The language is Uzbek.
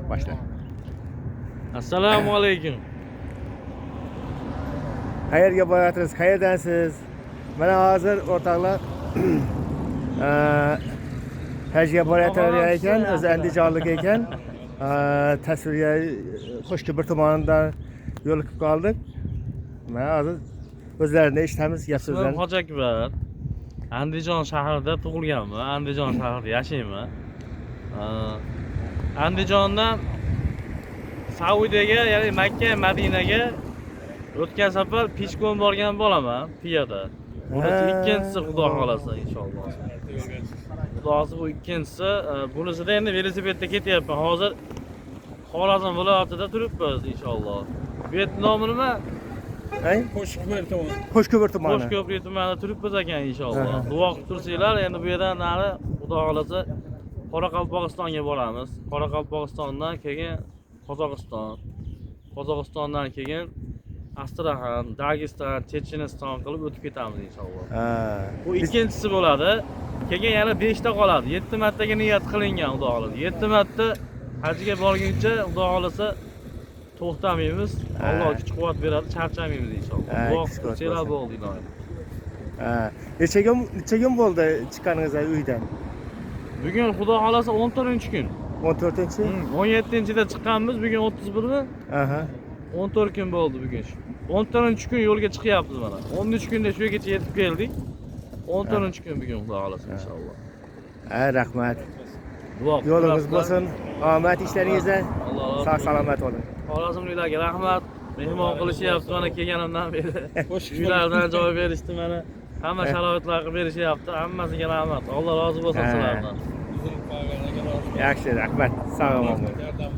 Boshla. Assalomu alaykum. Qayerga boryapsiz? Qayerdansiz? Mana hozir o'rtoqlar hajga borayotgan ekan, o'zi andijonlik ekan. Tasvirga Qo'shko'pir tomonidan yo'liqib qoldik. Mana hozir o'zlarini eshitamiz, gap Ismim so'zlarini. Hoji Akbar. Andijon shahrida tug'ilganman. Andijon shahrida yashayman. Andijondan Saudiyaga, ya'ni Makka, Madinaga o'tgan safar пешком borgan bo'laman, piyoda. Bunisi ikkinchisi, Xudo xolasa, inshaalloh. Xudo xohlasa, bu ikkinchisi. Bunisida endi velosipedda ketyapman. Hozir Xorazm viloyatida turibmiz, inshaalloh. Bu yerni nomi nima? Ay? Qo'shko'pir tomon. Qo'shko'pir tumani. Qo'shko'prik tumanida turibmiz ekan, inshaalloh. Aha. Duo qilib tursanglar, endi bu yerdan nari, Xudo xohlasa, Qoraqalpog'istonga boramiz. Qoraqalpog'istondan keyin Qozog'iston. Qozog'istondan keyin Astraxan, Dagestan, Checheniston qilib o'tib ketamiz, inshaalloh. Bu ikkinchisi bo'ladi. Keyin yana 5 ta qoladi. 7 martaga niyat qilingan, Xudo xohlasa. 7 marta hajga borguncha, Xudo xohlasa, to'xtamaymiz. Alloh kuch quvvat beradi, charchamaymiz, inshaalloh. Ha, Duo kuch qilib quvvat tursanglar bo'lsin. bo'ldi, iloyim. Ha. Necha kun bo'ldi chiqqaningizda uydan? Bugun, Xudo xohlasa, 14-kun. 14-chi? 17-da chiqqanmiz, bugun 31mi? Aha. 14 kun bo'ldi bugun. 14-kun yo'lga chiqyapmiz mana. 13 kunda shu yergacha yetib keldik. 14-kun bugun, Xudo xohlasa, inshaalloh. Ha, rahmat. Duo qilib Yo'lingiz turasizlar. bo'lsin. Omad ishlaringizda. Alloh rozi Sog' bo'lsin. salomat bo'ling. Xorazmliklarga rahmat. Mehmon qilishyapti mana kelganimdan beri. Qo'shko'pir. Uylaridan joy berishdi mana. Hamma sharoitlar qilib berishyapti. Hammasiga rahmat. Alloh rozi bo'lsin Ha. sizlardan. Uzilib qolganiga rozi. Yaxshi, rahmat. Sog' omon bo'ling. Yordam